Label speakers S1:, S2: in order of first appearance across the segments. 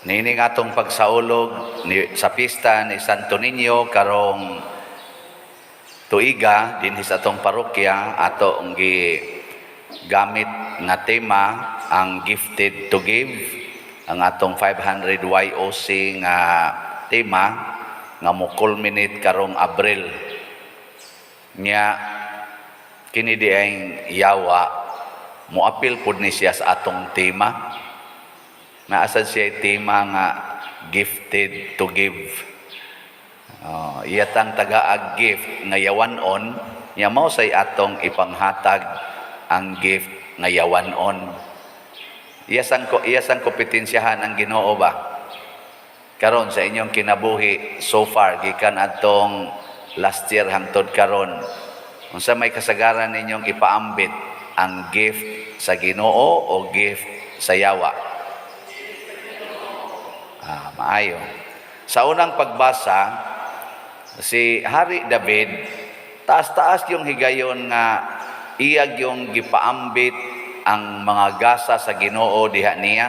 S1: Niining atong pagsaulog ni, sa pista ni Santo Niño karong tuiga dinhi sa atong parokya, ato ang gi gamit nga tema ang "Gifted to Give", ang atong 500 YOC nga tema nga mo culminate karong Abril. Nya kini di ay yawa, moapil pud ni siya sa atong tema. Naa sad siya tema nga "Gifted to Give". Oh, iyatang tagaag gift nga yawan-on, nya mao say atong ipanghatag ang gift nga yawan-on. Iyasang kompetensyahan ang Ginoo ba? Karon sa inyong kinabuhi so far, gikan atong last year hangtod karon, unsa may kasagaran ninyong ipaambit, ang gift sa Ginoo o gift sa yawa? Ah, maayo. Sa unang pagbasa, si Hari David, taas-taas yung higayon nga iyag yung gipaambit ang mga gasa sa Ginoo diha niya.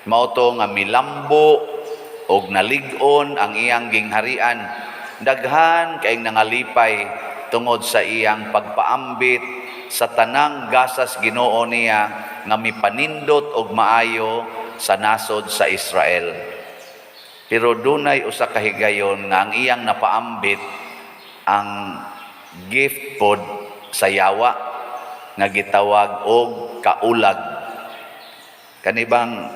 S1: Mao to nga milambo og nalig-on ang iyang gingharian. Daghan kay nangalipay tungod sa iyang pagpaambit sa tanang gasas Ginoo niya nga mipanindot og maayo sa nasod sa Israel. Pero dunay usa ka higayon nga ang iyang napaambit ang gift pod sa yawa nga gitawag og kaulag. Kanibang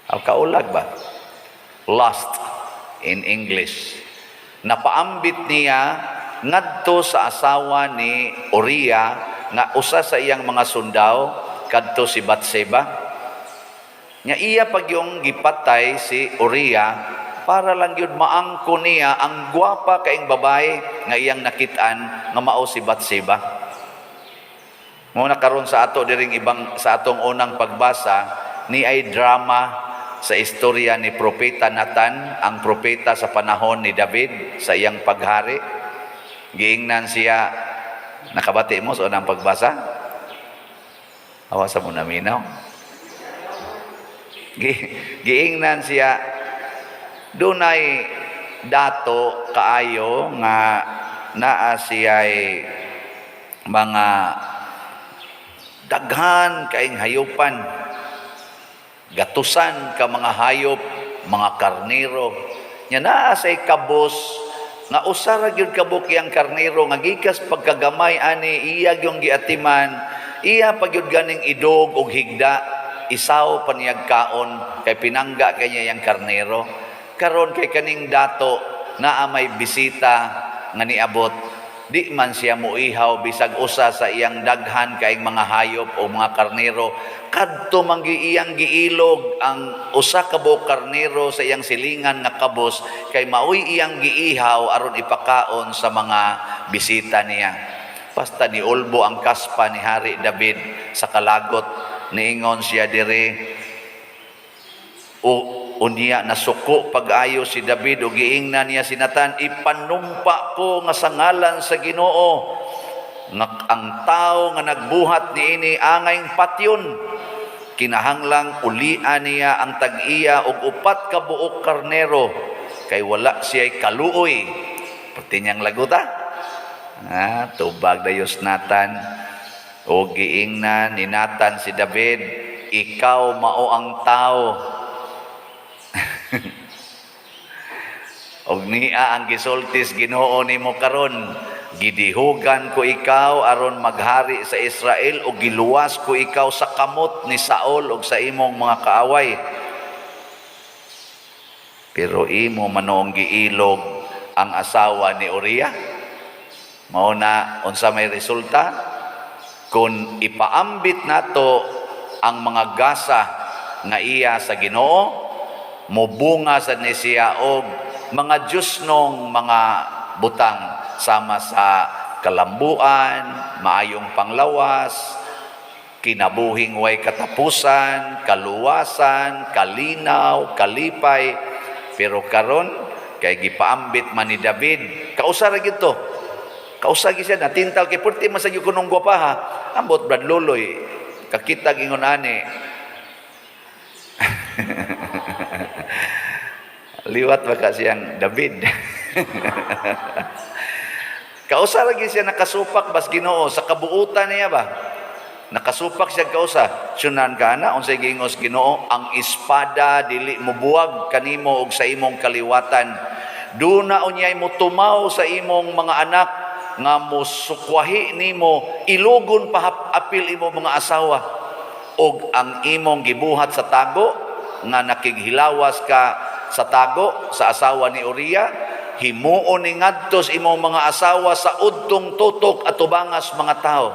S1: aw kaulag ba? Lust in English. Napaambit niya ngadto sa asawa ni Uriah nga usa sa iyang mga sundao, kadto si Batseba. Nya iya pag yung gipatay si Uriah para lang yun maangko niya ang gwapa kaing babae nga iyang nakitaan nga mao si Batseba. Mo na karon sa ato diring ibang sa atong unang pagbasa ni ay drama sa istorya ni Propeta Nathan, ang propeta sa panahon ni David sa iyang paghari. Giingnan siya, nakabati mo sa unang pagbasa? Awa sa mo naminaw. Giingnan siya, dunay dato kaayo nga naa siya'y mga daghan kaing hayupan, gatusan ka mga hayop, mga karnero. Nya naa say kabos nga usa ra gyud kabuok iyang karnero nga gikas pagkagamay ani iya gyung giatiman, iya pa gyud ganing idog og higda, isaw pa niyag kaon kay pinangga kay niya yang karnero. Karon kay kaning dato naa may bisita nga niabot, di man siya muihaw bisag usa sa iyang daghan kaing mga hayop o mga karnero. Kadto man gi iyang giilog ang usa ka buok karnero sa iyang silingan nga kabos kay maoy iyang giihaw aron ipakaon sa mga bisita niya. Basta ni ulbo ang kaspa ni Hari David sa kalagot. Niingon siya dire o unya nasuko pag-ayo si David o giingnan niya si Nathan, "Ipanumpa ko nga sa ngalan sa Ginoo nga ang tao nga nagbuhat niini angayng patyon. Kinahanglang ulian niya ang tag-iya og upat ka buok karnero kay wala siya'y kaluoy." Pati niyang laguta. Ah, tubag dayos Nathan. O giingnan ni Nathan si David, "Ikaw mao ang tao." Og niya ang gisultis Ginoo nimo karon, "Gidihugan ko ikaw aron maghari sa Israel ug giluwas ko ikaw sa kamot ni Saul ug sa imong mga kaaway. Pero imo manoong giilog ang asawa ni Uriah." Mao na unsa may resulta? Kung ipaambit nato ang mga gasa nga iya sa Ginoo, mobunga sad ni siya og mga Diyosnong mga butang sama sa kalambuan, maayong panglawas, kinabuhing way katapusan, kaluwasan, kalinaw, kalipay. Pero karon kay gipaambit man ni David, kausa ra gyud to. Kausa gyud siya natintal kay purti man sa gyud kunong gwapaha. Ambot, Brad Loloy, kakita gingon ani. Liwat ba ka siyang David? Kausa lagi siya nakasupak bas Ginoo sa kabuutan niya ba? Nakasupak siya kausa. Sunan ka na unsay giingos Ginoo, ang espada dili mobuwag kanimo og sa imong kaliwatan. Duna unyay motumaw sa imong mga anak nga mosukwahi nimo, ilugon pa apil imo mga asawa, og ang imong gibuhat sa tago nga nakighilawas ka sa tago sa asawa ni Uria, himuon ni ngadto sa imong mga asawa sa udtong tutok atubangas mga tao,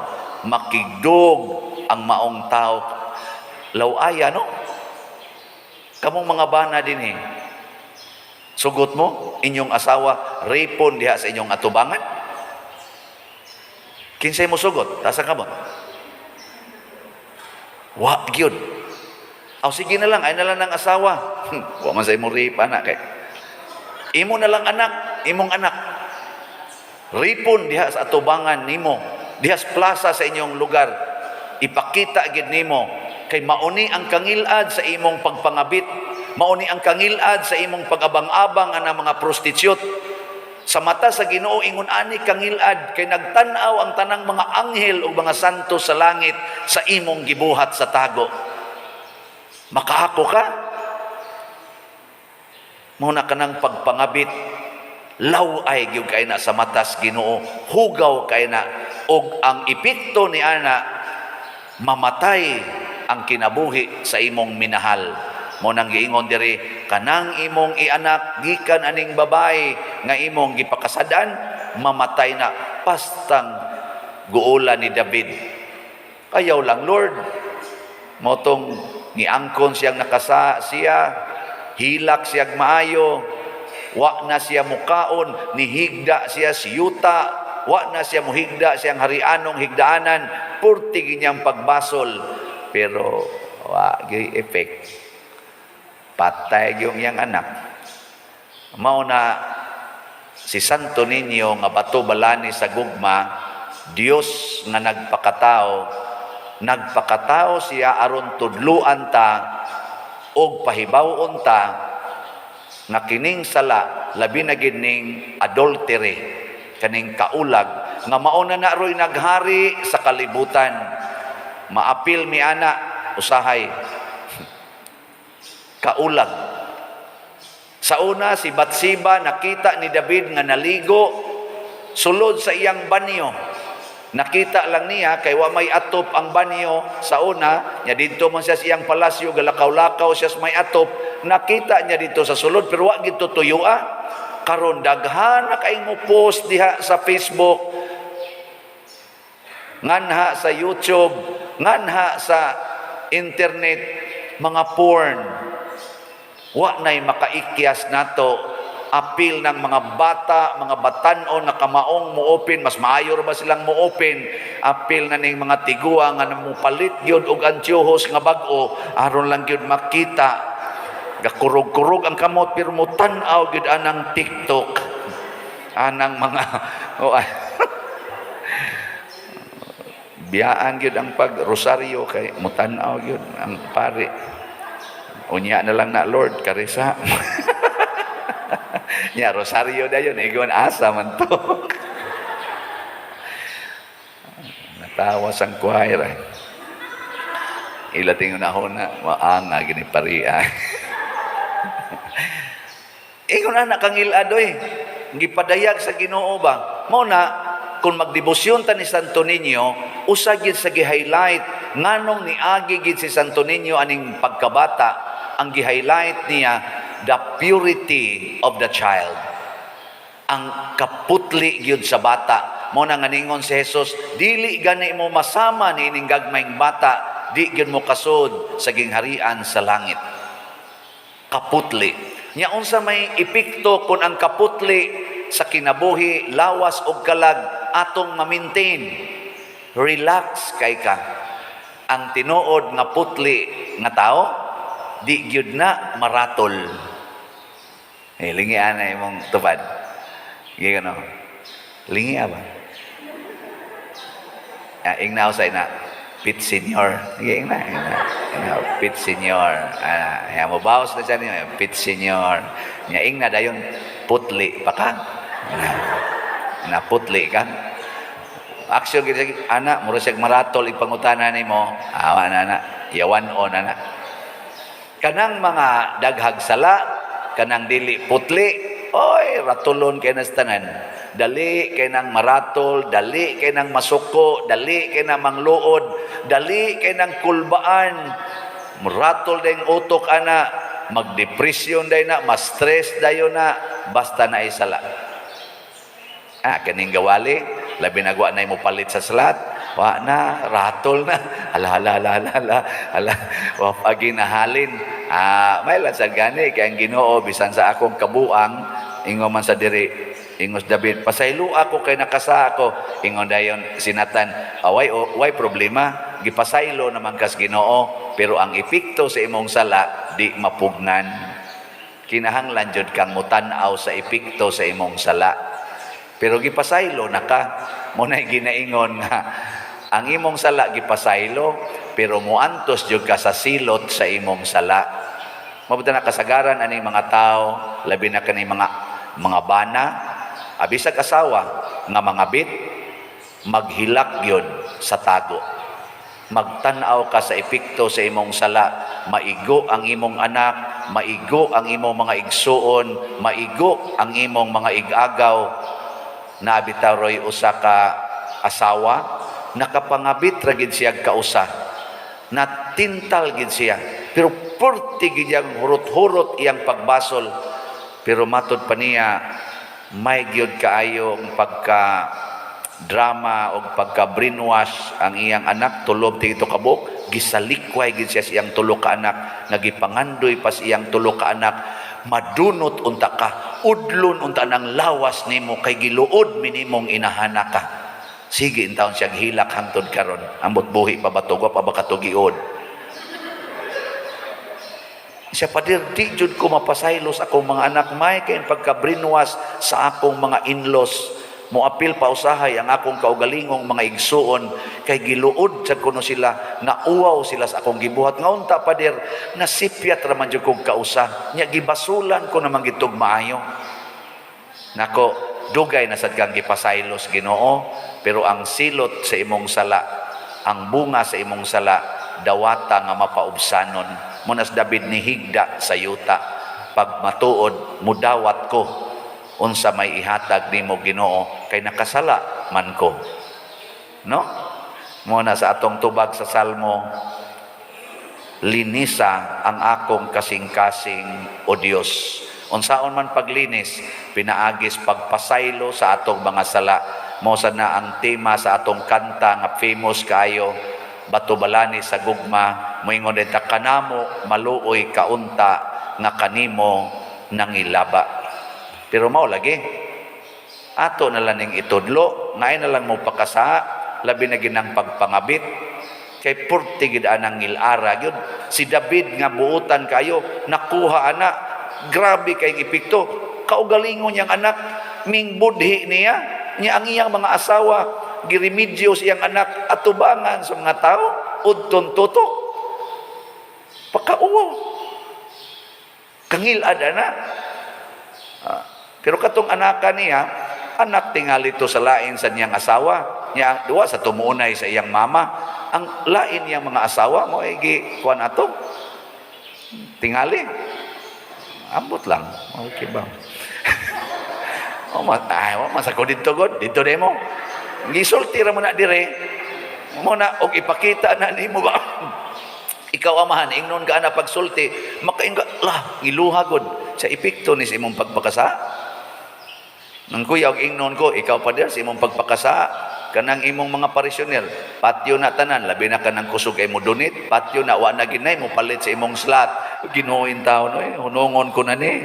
S1: makigdog ang maong tao. Lawaya, no? Kamong mga bana dinhi, sugot mo inyong asawa rapon diha sa inyong atubangan? Kinsay mo sugot? Tasa ka mo. Wa gyud. Aw, sige na lang, ay na lang ng asawa. Wa man sa imong rape anak kay. Imo na lang anak, imong anak. Ripon diha sa atubangan nimo, diha sa plaza sa inyong lugar. Ipakita gid nimo kay mauni ang kangilad sa imong pagpangabit, mauni ang kangilad sa imong pag-abang-abang ana mga prostitute. Sa mata sa Ginoo, ingon ani kangilad kay nagtan-aw ang tanang mga anghel ug mga santo sa langit sa imong gibuhat sa tago. Makaako ka? Mao na kanang pagpangabit, law-ay gyud kay na sa matas Ginoo, hugaw kay na, ug ang epekto ni ana, mamatay ang kinabuhi sa imong minahal. Mo nang giingon diri, kanang imong ianak gikan aning babae nga imong gipakasadan, mamatay na, pastang guola ni David. Ayaw lang, Lord. Motong niangkon siyang nakasa siya, hilak siyang maayo, wa na siya mukaon, nihigda siya siyuta, wa na siya muhigda siyang harianong higdaanan, purti ginyang pagbasol. Pero wa gyud effect. Patay yung iyang anak. Mao na si Santo Niño nga bato balani sa gugma, Dios nga nagpakatao, nagpakatao siya aron tudluan ta og pahibaw-on ta nga kining sala, labi na gid ning adultery, kaning kaulag nga mao na na roy naghari sa kalibutan. Maapil mi ana usahay, kaulag. Sa una, si Batseba, nakita ni David nga naligo sulod sa iyang banyo. Nakita lang niya kay wa may atop ang banyo sa una nya. Didto man siya sa iyang palasyo, galakaw-lakaw siya sa may atop, nakita niya dito sa sulod, pero wa gid tuyoa. Karon daghan na kay mo post diha sa Facebook, nganha sa YouTube, nganha sa internet, mga porn. Wa nay makaikyas nato apil ng mga bata, mga batanon nga kamaong mo-open, mas maayo ra ba silang mo-open, apil na ning mga tiguang nga mopalit gyud og antiyohos nga bag-o aron lang gyud makita. Gakurog-kurog ang kamot pero mo tan-aw gyud anang TikTok. Anang mga, oh, ay. Biyaan gyud ang pag rosaryo kay mutan-aw gyud ang pare. Unya na lang na, "Lord, karisa." Nya rosaryo dayon, igon asa man to. Natawa sang choir ay. Ila tingon na maanga gini paria. Ingon ana kangilad oy. Gipadayag sa Ginoo ba? Mao na kung magdebosyon ta ni Santo Niño, usa gid sa gi-highlight nganong niagi gid si Santo Niño aning pagkabata, ang gi-highlight niya, the purity of the child. Ang kaputli gyud sa bata. Mo na nga ningon si Jesus, "Dili gani mo masama ni ining gagmayng bata, di gyud mo kasud sa gingharian sa langit." Kaputli. Nya unsa may epekto kung ang kaputli sa kinabuhi, lawas ug kalag atong ma-maintain? Relax kay ka. Ang tinuod nga putli nga tao, di gyud na maratol. Eh, lingi ana imong tupad. Sige no. Lingi ba? Ah, ingnaw sa ina. Pit Senior. Sige na, na, na, Pit Senior. Ah, ya mo bawas na siya niyo, Pit Senior. Nya ingna dayon, putli pa ka. Na, na putli ka. Action gid siya, ana, mura siya maratol ipangutana nimo. Awa na na, yawan on ana. Kanang mga daghag sala, kanang dili putli, oy, ratulon kay nas tanan. Dali kay nang maratol, dali kay nang masuko, dali kay nang mangluod, dali kay nang kulbaan. Maratol dayong utok ana, magdepresyon day na, ma-stress dayon na, basta na sala. Ah, kaning gawali, labi na wa na mo palit sa slot, wa na, ratol na. Hala, hala, hala, hala, hala, hala, wa pagi nahalin. Ah, may lang sa gani, kay ang Ginoo, bisan sa akong kabuang, ingon man sa diri, ingos David, "Pasaylo ako kay nakasa ako." Ingon dayon si Nathan, "Away, o, way problema, gipasaylo naman kas Ginoo, pero ang epekto sa imong sala, di mapugnan." Kinahanglan jud kang mutan-aw sa epekto sa imong sala. Pero gipasaylo na ka. Mo na ginaingon nga ang imong sala gipasaylo, pero muantos jud ka sa silot sa imong sala. Mabuta na kasagaran ani mga tao, labi na kani mga bana, abisag asawa nga mga bit, maghilak gyud sa tago. Magtan-aw ka sa epekto sa imong sala, maigo ang imong anak, maigo ang imong mga igsuon, maigo ang imong mga igagaw. Nabitaw roy usa ka asawa, nakapangabit ra gid siya kausa. Natintal gid siya. Pero purti gid iyang hurot-hurot iyang pagbasol. Pero matod pa niya, may gyud kaayo ang pagka drama o pagka brainwash ang iyang anak, tulo ti kabuok. Gisalikway gid siya sa iyang tulo ka anak, nagipangandoy pa sa iyang tulo ka anak, "Madunot unta ka, udlon unta ng lawas nimo kay giluod minimong inahana ka." Sige intawon siya hilak hangtod karon. Ambot buhi pa ba to, pa ba katugiod siya. "Pader, di jud ko mapasaylos akong mga anak. May kay pagka brainwash sa akong mga in-laws. Moapil pa usahay ang akong kaugalingong mga igsuon kay giluod sad kuno sila, nauwaw sila sa akong gibuhat. Nga unta, pader, nasipyat ra man jud kog kausa nya, gibasulan ko naman gitog maayo." Nako, dugay na sad kang gipasaylos Ginoo, pero ang silot sa imong sala, ang bunga sa imong sala, dawata nga mapaubsanon. Munas David ni higda sa yuta, "Pag matuod mudawat ko, unsa may ihatag nimo, Ginoo, kay nakasala man ko?" No, mo na sa atong tubag sa Salmo, "Linisa ang akong kasing-kasing, O Dios." Unsaon man paglinis? Pinaagis pagpasaylo sa atong mga sala. Mo sad na ang tema sa atong kanta nga famous kaayo, "Bato Balani sa Gugma." Moingon din ta, "Kanamo maluoy kaunta nga kanimo nangilaba." Pero mao lagi ato na lang ning itudlo, naay na lang mo pakasa, labi na ginang pagpangabit kay purti gid anang ngilara gyud. Si David nga buutan kayo, nakuha ana, grabe kay epekto. Kaugalingon niyang anak mingbudhi niya niya. Ang iyang mga asawa giremedyo sa iyang anak atubangan sa mga tao udton tutok, pakauwaw, kangilad ana. Ah, pero katong anaka niya, anak tingali to sa lain sa niyang asawa niya, duwa sa tumuunay sa iyang mama. Ang lain niyang mga asawa mo ay gi kuan ato tingali. Ambot lang, okay ba? Oh, ma ay, wa man sa ko didto god didto demo, gisulti ra mo na dire mo na og ipakita na nimo ba. Ikaw amahan, ingnon ka na pagsulti, makainga lah, ngiluha god sa epekto ni sa imong pagpakasa. Nang kuya og ingnon ko, ikaw pa sa imong pagpakasa, kanang imong mga parisyonel, patyo na tanan, labi na kanang kusog ay mo donate, patyo na, wa na ginay mo palit sa imong slot. Ginoo taon, oy, hunungon ko na ni.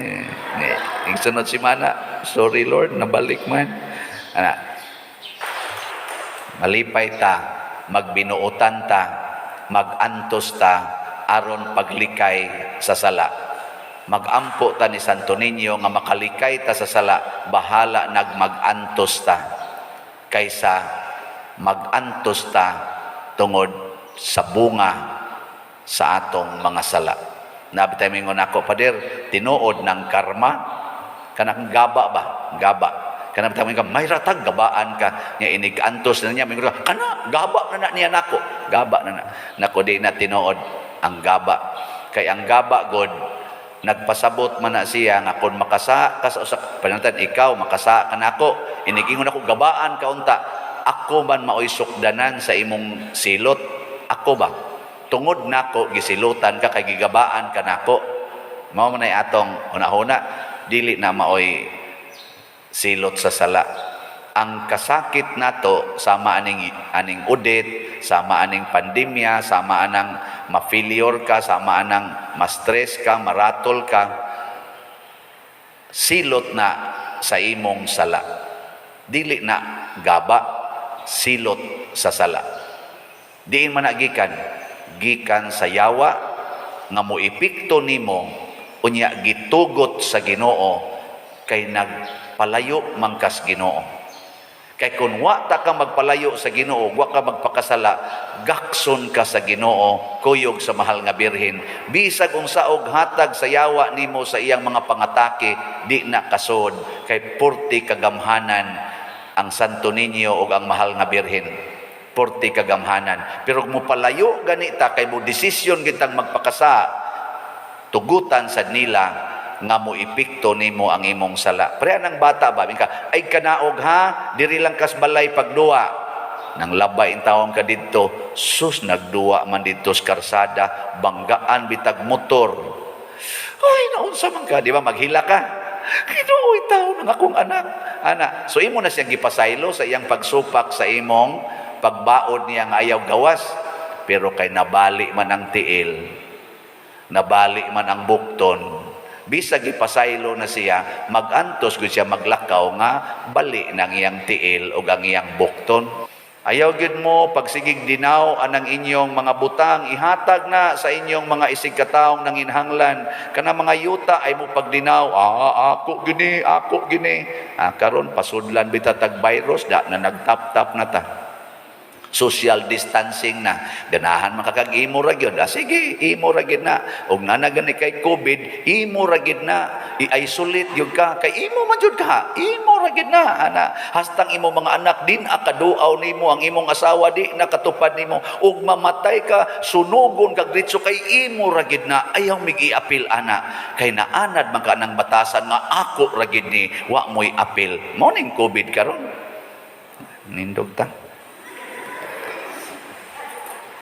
S1: Ni, ing sunod simana, "Sorry Lord, nabalik man." Ana, malipay ta, magbinuotan ta, magantos ta, aron paglikay sa sala. Magampo ta ni Santo Niño nga makalikay ta sa sala, bahala nagmagantos ta kaysa magantos ta tungod sa bunga sa atong mga sala. Naa bitay mingon ako, "Pader, tinuod ng karma?" Kanang gaba ba? Gaba. Kanang bitay mingon, "May ratag gabaan ka." Nya inig antos na niya, mingon ka, "Kana, gaba na na niya nako. Gaba na na." Nako, di na tinuod ang gaba. Kay ang gaba god, nagpasabot man na siya nga kung makasa ka sa usa, pananglitan ikaw makasa ka nako, inigingon ako, "Gabaan ka unta," ako man maoy sukdanan sa imong silot. Ako ba, tungod nako gisilutan ka kay gigabaan ka nako. Mao man ay atong hunahuna. Dili na maoy silot sa sala ang kasakit nato, sama aning aning udit, sama aning pandemya, sama anang ma-failure ka, sama anang ma-stress ka, maratol ka, silot na sa imong sala. Dili na gaba, silot sa sala. Diin man na gikan? Gikan sa yawa nga moepekto nimo. Unya gitugot sa Ginoo kay nagpalayo man kas Ginoo. Kay kung wa ta ka magpalayo sa Ginoo, wa ka magpakasala, gakson ka sa Ginoo, kuyog sa Mahal nga Birhen. Bisag unsa og hatag sa yawa nimo sa iyang mga pangatake, di na kasod kay purti kagamhanan ang Santo Niño ug ang Mahal nga Birhen. Purti kagamhanan. Pero kung mo palayo ganita kay mo desisyon gitang magpakasa, tugutan sa nila nga mo epekto nimo ang imong sala. Pre ang bata ba, ka, "Ay kanaog ha, diri lang kas balay pagduwa." Nang labay intawon ka didto, sus, nagduwa man didto sa karsada, banggaan bitag motor. Ay, naunsa man ka, di ba? Maghila ka. "Ginoo, taon ng akong anak." Ana, so imo na siyang gipasaylo sa iyang pagsupak sa imong pagbaod niya nga ayaw gawas. Pero kay nabali man ang tiil, nabali man ang bukton, bisag gipasaylo na siya, magantos gud siya maglakaw nga bali ng iyang tiil o ang iyang bukton. Ayaw gyud mo pagsigig dinaw anang inyong mga butang, ihatag na sa inyong mga isig kataong nanginhanglan. Kana mga yuta ay mo pagdinaw, "Ah, ako gini, ako gini." Ah, karon pasudlan bita tag virus da na nagtap-tap na ta. Social distancing na. Ganahan man kakag imo ra gyud. Ah, sige, imo ra gyud na. Og nana gani kay COVID, imo ra gyud na. I-isolate gyud ka kay imo man gyud ka. Imo ra gyud na ana. Hastang imo mga anak din akaduaw nimo, ang imong asawa di nakatupad nimo, ug mamatay ka, sunugon kag diretso kay imo ra gyud na. Ayaw mig-iapil ana kay naanad man ka ng batasan nga ako ra gyud ni, wa mo'y apil. Mao ning COVID karon. Nindog ta.